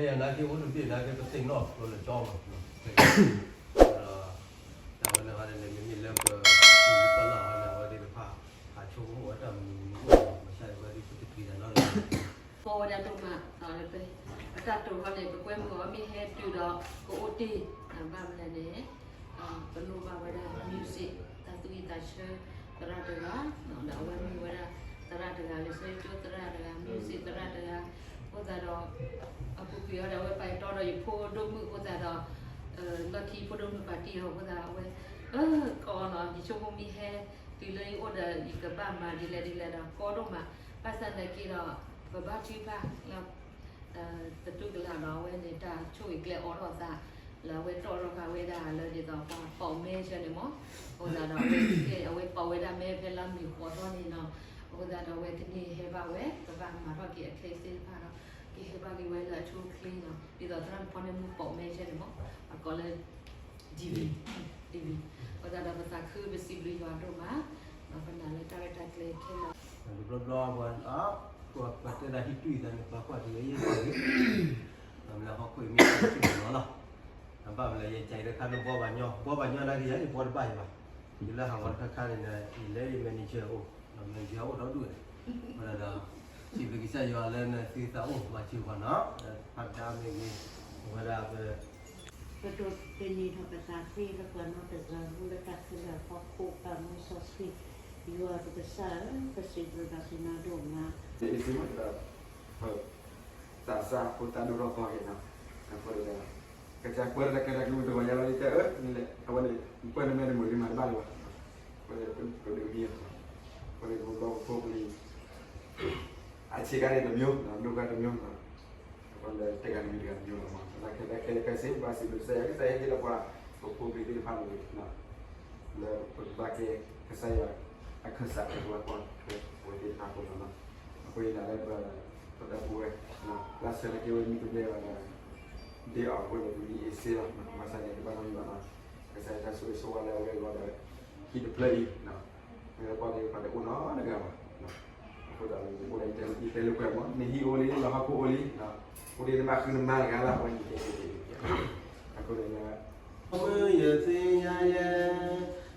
ယနာ်က့အိၣ်တဘ့ၣ်နာ်က့ ပသ့ၣ်နီၣ်ကျိၤလၢကၠီမး, ဒီး တၢ်ဝဲန့ၣ်ဟီန့ၣ် မ့မ့ၢ်လၢပ ပူၤလံပလီၢ်ဟီန့ၣ် အဝဲသ့ၣ်တဖၣ် ဟးဆိကမိၣ်ဝဲတၢ်မနုၤမနုၤအိၣ်မး ဘၣ်ဆၣ်ဒီးဝဲဒၣ်ပတပျံၤတၢ်နီတမံၤ ကီဝဲဒၣ်ဒိၣ်မး, ပတၢ်တိာ်ထီၣ်န့ၣ် ပကွဲမုာ်အီၤမ့ၢ်ဟဲတုၤဒီး ကအိၣ်တ့ၢ်, ဘၣ်မနုၤလဲၣ်န့ၣ် ပလိၣ်ဘၣ်ဝဲဒၣ် music တၢ်သူၣ်ဝံၣ်သးဆၢသရၣ်တဂၤ, ဒီးအဝဲမ့ၢ်ဝဲဒၣ်သရၣ်တဂၤလၢ ဆၢကၠိသရၣ်တဂၤ, music သရၣ်တဂၤ, အဃိသတးဒီး အပူၤကွံာ်အီၤဒီး အဝဲပာ်တီဒီးယဖိဒိၣ်မုၣ်အဃိသတးဒီး လီၢ်ခံဖိဒိၣ်မုၣ်ပာ်တ့ၢ်အီၤအဃိသတး အဝဲ ကီးနီၤ ယဆိကမိၣ်မ့ၢ်ဟဲတုၤလၢယအိၣ်ဒီး ယကဘၣ်မၤဒ်လဲၣ်ဒ်လဲၣ်ဒီး ကီဒိၣ်မး, ဘၣ်ဆၣ်သနာ်က့ဒီး ပဘါထုကဖၣ်လၢ သတူၢ်ကလာ်ဒီး အဝဲန့ၣ် တၢ်ဆိၣ်ဂ့ၤကျဲအိးထီၣ်သး လၢအဝဲတီၣ်ထီၣ်ဃာ်ဝဲဒၣ်လၢဒ်သိးပှၤပိာ်မဲဆဲန့ၣ်မး, အဃိသတးဒီး အဝဲ အဝဲပိာ်ဝဲဒၣ်မဲဖဲလါမ့ၤဃိးသီန့ၣ်နီၤ, အဃိသတးဒီးအဝဲတန့ၢ်ဟဲဘၣ်ဝဲ ကဘၣ်မၤထီၣ်က့ၤအချ့စ့တဖၣ်ဒီး ကဟဲဘၣ်က့ၤဝဲလၢအဆိအချ့နီၤ, ဒ်သိးသရၣ်ဖီန့ၣ်မူပိာ်မဲဆဲန့ၣ်မး, အကိးလၢ ဒံၣ်ဝံၤ, ဒံၣ်ဝံၤ, အဃိသတးဒီးပသးခုပစံးဘျုးယွၤဒိၣ်မး, ပနာ်လၢတၢ်ရဲၣ်တၢ်ကျဲၤခဲလၢာ် တဘျီဘျီပှၤ ပှၤတဲဒၣ်ဟံၣ်တွံၢ်သးန့ၣ် ပှၤကွၢ်တုၤလၢယဲၢ်ကီၢ်လံ, မ့ၢ်လၢဟီၣ်ခိၣ်အံၤမ့ၢ်တၢ်ထံၣ်မနီၤလီၤ, ဘၣ်မနုၤလဲၣ် ယကဲတခါလၢဘှီဘၣ်ညီ, ဘှီဘၣ်ညီနာ်က့ယၤ ယဘှီတဘၣ်ယၤဘၣ်, ယလၢဟးဂီၤတခါခါန့ၣ် ယလဲၤ manager အအိၣ်, manager အိၣ်ဒီဒူၣ်န့ၣ်, အဃိသတးဒီး စံးဘျုးကစၢ်ယွၤလၢနသုသးအိၣ်မၤစၢၤပှၤနီၤ, ဖးဒါမ့ၢ်ဂ့ၤ, အဝဲဒၣ်ပ ပဒိးသန့ၤထီၣ်ပသးသ့လၢပှၤနီတဂၤလၢတၢ်ခဲလၢာ်အဖီခိၣ် ပၢ်မူစီဆှံ, ယွၤပကစၢ်ဧၢ, ပစံးဘျုးဘၣ်သုနီၢ်ဒိၣ်မး, သးစၢ်ဖိသၣ်ဒိၣ်ထီၣ်သီက့ၤနီၤ, အဃိဒီး ကစၢ်ကွဲးတၢ်ကဲတၢ်ကလုၢ်တဂီၤညါလီၤ ယတဲအၢ န့ၣ်လဲၣ် အဝဲန့ၣ် ကွဲးနမဲတမုာ်လံမၤတဘၣ်လၢၤဘၣ်, အဃိဒီး ပဒုးမံအီၤ, အဃိဒီး ပဘျီပဖိပလံၤ အဆံးကါန့ၣ်တမျိုး, ဒိၣ်ကါတမျိုးနီၤ, အဃိဒီး တဂၤတမံၤတဂၤတမျိုးလီၤမး, သနာ်က့ ခဲလၢာ်ခဲဆ့ ပဘၣ်စံးဘျုးကစၢ်ယွၤ ကစၢ်ယွၤဟ့ၣ်လီၤပှၤ ပဖိပလံၤသ့ၣ်တဖၣ်န့ၣ် လၢပကဘၣ်ကဲ ကစၢ်ယွၤ အခၢၣ်စး ပှၤကွၢ်ထွဲပဝဲသ့ၣ်တဖၣ်အဃိလီၤနီၤ, အဃိန့ၣ်လၢပ ပဒီပုၢ်ဝဲၢ် လၢဆၢက့ၤဝဲမံၤတဘျဲၣ်ဘၣ်ဒီး ဒ်အီၤအဃိန့ၣ် ပမ့ၢ်အ့စ့လီၤ ဘၣ်ဆၣ်န့ၣ် တဘၣ်နီတမံၤဘၣ်နီၤ, ကစၢ်ယွၤတၢ်ဆိၣ်ဂ့ၤဆိၣ်ဝါလၢအဝဲအဂီၢ်ဒီး ဟံၣ်တဖျၢၣ်အံၤ မ့ၢ်ပှၤက့ၤပှၤတအိၣ်နီတဂၤဘၣ်, အဃိသတးန့ၣ် အိၣ်ဒီးယတဲလၢပှဲၤမး နဟံၣ်အိၣ်လံ နဟီၣ်ခိၣ်အိၣ်လံ, အိၣ်ဒ်နဘၣ်ဃုနမါတဂၤလၢ အဝဲန့ၣ်တဲတဲတဲတဲ, အဃိန့ၣ် မုၢ်ယသ့ၣ်ညါယဲ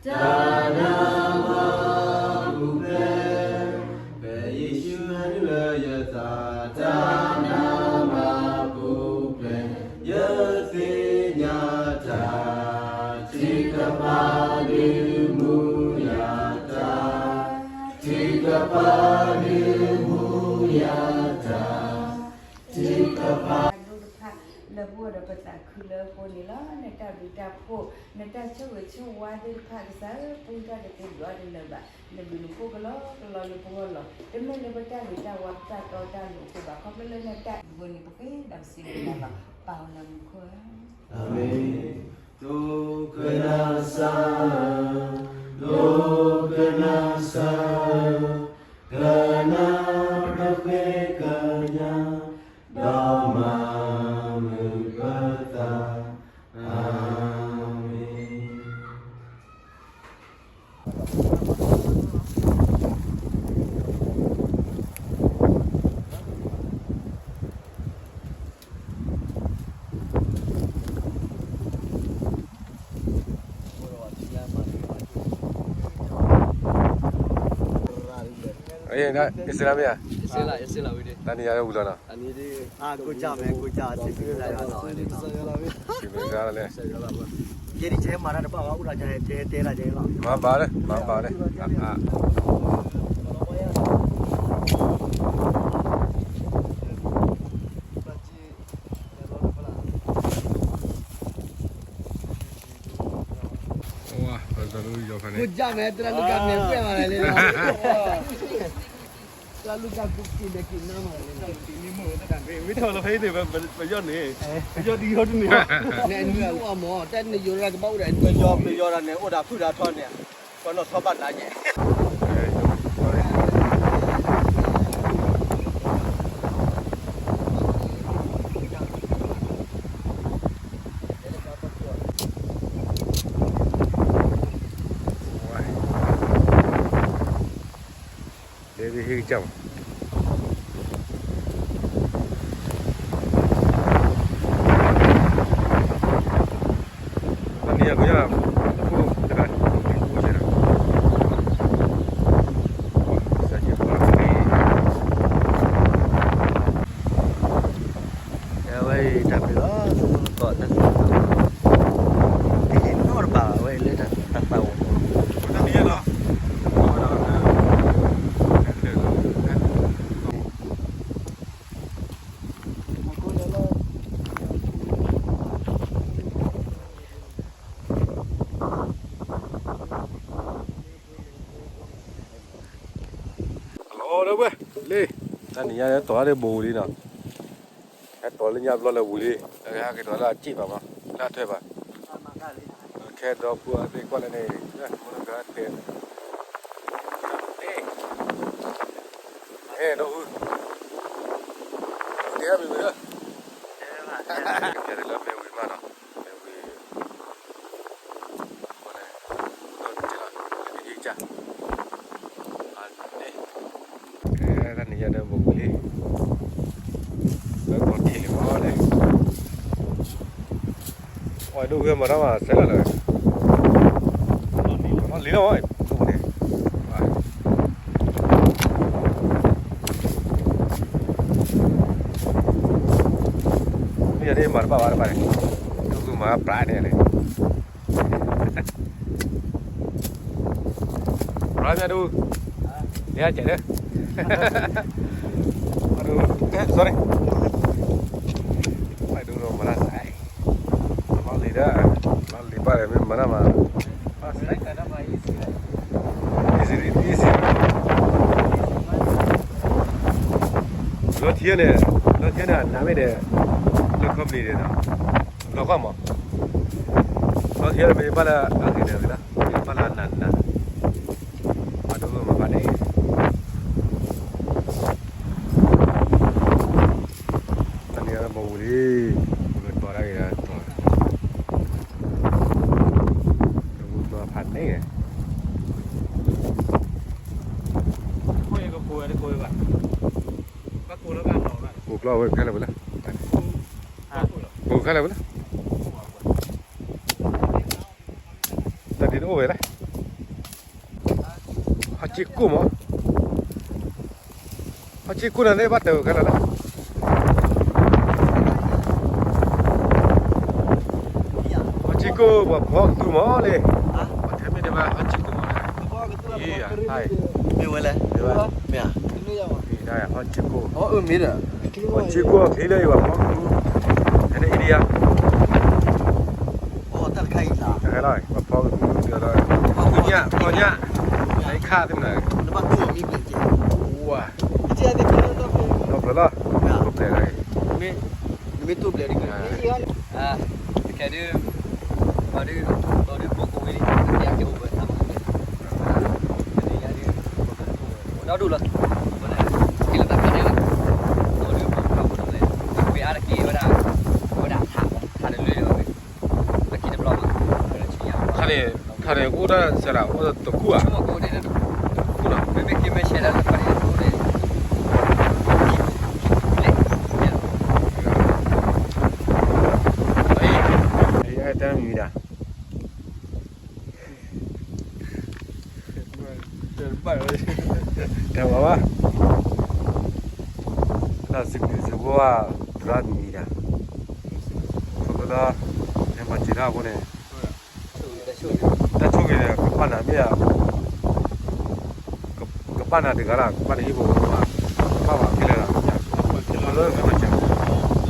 တၢ်နါမၤပူၤဖျဲး, ဖဲယ့ၣ်ၡူးဟဲနုာ်လၢယသး တၢ်နါမၤပူၤဖျဲး, ယသ့ၣ်ညါတၢ် ထံကပၤဒုးမူယၤတၢ်, ထံကပၤဒုးမူယၤတၢ်, ထံကပၤ ဒိၣ်တဖၣ် လၢပအိၣ်ဒီးပသးခုလၢအဃိန့ၣ်လီၤ. နတၢ်ဘျုးတၢ်ဖှိၣ် နတၢ်ဆိၣ်ဂ့ၤဆိၣ်ဝါသ့ၣ်တဖၣ် ကစၢ်ဧၢ ပူတၢ်တသ့ဒွးတလၢာ်ဘၣ်. နဘျုးနဖှိၣ်ကလီကလီလၢပဂီၢ်လီၤ. တမ့ၢ်လၢပတၢ်ဂ့ၤတၢ်ဝါ ပတၢ်တီတၢ်လိၤအဃိဘၣ်. ခီဖျိလၢနတၢ်အံၤအဃိန့ၣ် ပဃ့ဒီးပစံးဘျုးနၤလီၤ. ပၢ်အိၣ်လၢမူခိၣ်ဧၢ အၤမ့ၣ်. ဒိကနၣ်စၢ်, ဒိကနၣ်စၢ်, ကနၣ်ပဃ့ကညး, ဒီးမၤမုာ်ပသး, အၤမ့ၣ်. အ့ ယစ့လၢမ့ၢ်ဧါ, ယစ့လၢဝံၤဒၣ်, တၢ်နံၤယၤဝံၤလီၤနီၤ, စံးဘျုးကစၢ်လီၤလဲၣ်, မၤဘၣ်လၢ မၤဘၣ်လၢ အါ ဝါ ပတလူယီၤဖဲန့ၣ် ကိုကြမယ် တရလူကမဲကွဲပါလေလေ တရလူကကူကီမဲကီနမ်းပါလေ မ့ၢ်ထီၣ်လီၤဖဲအံၤန့ၣ် ပယီၤန့ၣ် ပယီၤဒ်ယီၤတန့ၣ် နဲၣ်နံၤအိၣ်အမၢ် တၢ်နယိၤရၢ်ကဘၣ်အိၣ်ဒီး ပယီၤ ပယီၤဒၣ်န့ၣ် အိၣ်ဒီးဖုၣ်ဒီးထီန့ၣ် ပနီၢ်ထီဘၣ်နၤက့ Baby, here you go. တၢ်နံၤညါတီၢ်တၢ်ဒီးဘိးဝံၤလံနီၤ, ဟဲတီၢ်လၢညါဘျီလၢဝံၤလံ, ဟဲက့ၤတီၢ်လၢအစ့ၣ်ဘၣ်မး, လၢအထွဲဘၣ်, ခဲဒီပုၢ်ဝဲၢ်သ့ၣ်ကွၢ်လၢန့ၣ်, မုၢ်ဂၤတဲ, အဲၣ်ဒိးဟု, တဲမ့ၢ်ဝံၤလၢ, ကဲလၢမ့ၢ်ဝံၤမးနီၤ, မ့ၢ်ဝံၤ အဃိန့ၣ်, ဒီးတ့ၢ်လီၤ, လၢကယံကစၢ်, အန့ၣ်, တၢ်နံၤညါဒီးဘိးဝံၤလံ, လၢကီၢ်ထံးလံမးန့ၣ်, အီၣ်ဒိၣ်ဝဲမၤတၢ်မၤစဲလီၤလၢ, လီၤလံလီၤ, ဒိၣ်န့ၣ်, မ့ၢ်ယၤဒ်မၤတဘၣ်ဘၣ်တဘၣ်န့ၣ်, ဒိၣ်ဝဲမၤပြးန့ၣ်န့ၣ် ဘြၣ်မ့ၢ်ဒူ, လၢကဲးဒၢ, မ့ၢ်ဒူ, sorry, မ့ၢ်ဒူမၤတၢ်စဲး, လီၤလံၤဒီး, လီၤလံၤဘၣ်ဒီးမ့ၢ်မၤတၢ်မၤ, လီၤထံန့ၣ်, လီၤထံန့ၣ် အနးမ့ၢ်ဒီး, လၢ company န့ၣ်ဒီး, လီၤကွၢ်မး, လီၤထံန့ၣ်မ့ၢ်ဘၣ်လၢအဂ့ၤန့ၣ်ဂ့ၤလီၤ, ဘၣ်လၢအနးနး, အဒိမၤဘၣ်န့ၣ် တၢ်နံၤအံၤဘီဝံၤလံ, ပကတီၤတၢ်ဂ့ၤဒီးတီၤ, တဝံၤတီၤဖးန့ၣ်, ကိးကျီၢ်ဝဲခဲလၢာ်ဝဲလၢ, ကိးခဲလၢာ်ဝဲလၢ, တၢ်ဒ်တအိၣ်ဝဲလဲၣ် ဟီၣ်ကၠ့ကိၢ်မး, ဟီၣ်ကၠ့ကိၢ်န့ၣ်သ့ၣ်ဘၣ်တၢ်ခဲလၢာ်လၢ, ဟီၣ်ကၠ့ကိၢ်ပှၤဖီကသူမးလံ, ပှၤထဲမ့ၢ်တဲဘၣ်ဟီၣ်ကၠ့ကိၢ်မး, မ့ၢ်ဝဲလဲၣ်, မ့ၢ်ဝဲ, မ့ၢ်ဧါ, ဟီၣ်ကၠ့ကိၢ်, ဟီၣ်ကၠ့ကိၢ်အချ့လၢယပှၤဖီကသူ, ဖဲန့ၣ် India တၢ်တခါအံၤ, တၢ်ခဲလၢာ် ပှၤဖီကသူဒီး, ဖီညၣ်, ဖီညၣ်, တၢ်ခါသ့ၣ်မနုၤ, ဝါ, ဒီဖျၢၣ်လီၤ, ဒီဖျၢၣ်လီၤ, နမ့ၢ်တူၢ်ဘျဲးဒ်, ကဲဒုး, ပှၤဒုး, ဒီးဒုးဖိကိးဝဲလံ, ယကအိၣ်ဘၣ်သးမး, ဒုး, ဒီဒူၣ်လီၤ, က့ၤလီၤတၢ်ဖးန့ၣ်လီၤ, ဒီးဒုးဖိကဖိဒီးလဲၣ်, ဝဲအါတက့ၢ်ဝဲဒၣ်, ဝဲဒၣ်ထး, ထးတလၢလၢၤဘၣ်ဝဲ, အခံတဘျီဘၣ်, ခါန့ၣ်, ခါန့ၣ်ကအိၣ်တၢ်စဲးဒၣ်အိၣ်တခူၣ်ဧါ, တခူၣ်နီၤ, မ့မ့ၢ်က့ၤမဲာ်ဆှဲဒၣ်လၢခါန့ၣ်, လဲၣ်, တၢ်မံၤဒၣ် တၢ်ဘၣ်ဘၣ်, တၢ်စံးဘျုးစံးဖှိၣ်ဘၣ်, သရၣ်မံၤဒၣ်, အဃိသတးဒီး, ဟဲမၤစၢၤတၢ်အဃိန့ၣ်, တၢ်ဆိၣ်ဂ့ၤန့ၣ် ကဘၣ်နၤမ့ၢ်ဧါ, ကဘၣ်နၤတဂၤလၢ်, ကဘၣ်နဟံၣ်ဖိဃီဖိဧါ, ကဘၣ်ပှၤခဲလၢာ်လၢ်, လၢဖဲမၤစၢၤ တၢ်နံၤညါ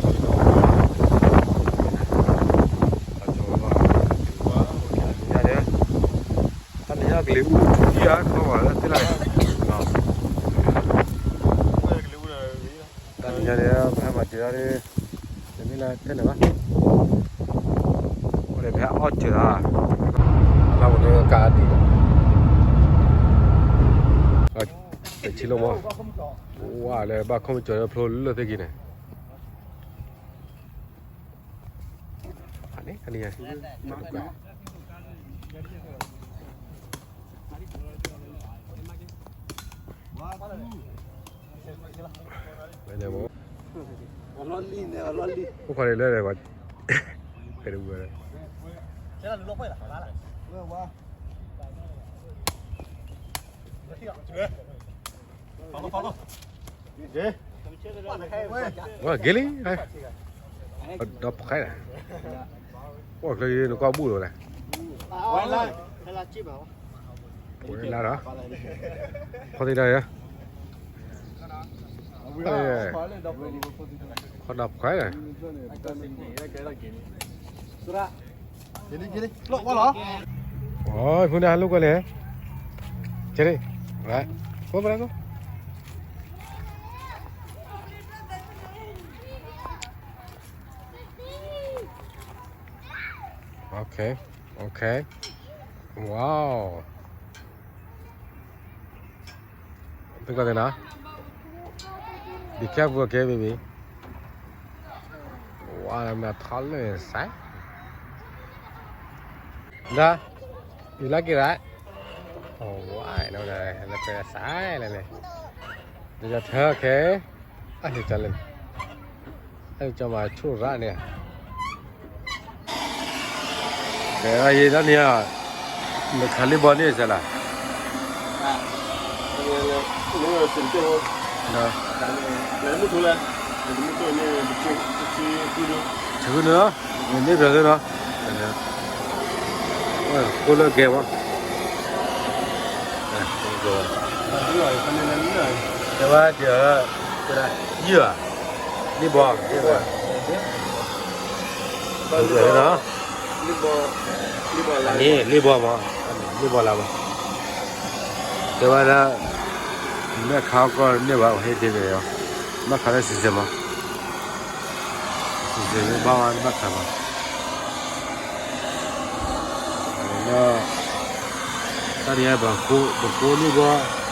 န့ၣ်, တၢ်နံၤညါကလံၤအူထူထံၣ်ဧါ, ခီပှၤလၢသ့ၣ်လၢ်, တၢ်နံၤညါန့ၣ် ဖဲမၤစၢၤတၢ်န့ၣ်, တမ့ၢ်လၢထဲန့ၣ်ဘၣ်, အဃိန့ၣ် ဖဲအအီၣ်စၢၤတၢ်, လၢပန့ၣ်ကးဒံး, တဆံလီၤမး, ဝါလၢဘၣ်ခီၣ်မ့ၢ်ကၠီၤလၢဖျိလၢသ့ၣ်က့ၤန့ၣ် န့ၣ်, အိၣ်ခီလၢလၢ, ဖဲတဝဲ ဝဲဂ့ၤလံ, ဒီးဖဲလဲၣ်, အိၣ်ချ့နကွၢ်ဘူၣ်လီၤလဲၣ်, ဝဲလါဒီး, ခီသ့ၣ်တၢ်ယါ, ခီဒီးဖဲလဲၣ်, အိၣ်ဖုန့ၣ်ဟးလိာ်ကွဲလဲၣ်, ကဲ, ဝဲ, ဖိမရၢ်ကိ, Okay, okay. Wow. သုကသ့နီၤ Be careful, okay, baby. Wow, I'm not tall enough. Duh, you like it, right? Oh, why? No, no, no, no, no. Did you tell, okay? အဟံၣ်ကလၢ အဟံၣ်ကမၤဆူၣ်ရၣ်န့ၣ် ကဲ အဟံၣ်တၢ်န့ၣ် နခးလံဘီန့ၣ်စဲလၢ ဆူနုာ်လီၤ န့ၣ်ပျဲၤသ့နီၤ တဲဝဲဒၣ် လံဘီ လံဘီ န့ၣ် လံဘီမး လံဘီလၢမး တဲဝဲဒၣ် မ့ၢ်ခးကီၢ်န့ၢ်ဘၣ် ဟဲဒ်န့ၣ်လီၤ ဘၣ်ခးလၢ season မး season ဘၣ်ဝဲ ဘၣ်ခးမး တၢ်န့ၣ် ပကိးလံဘီ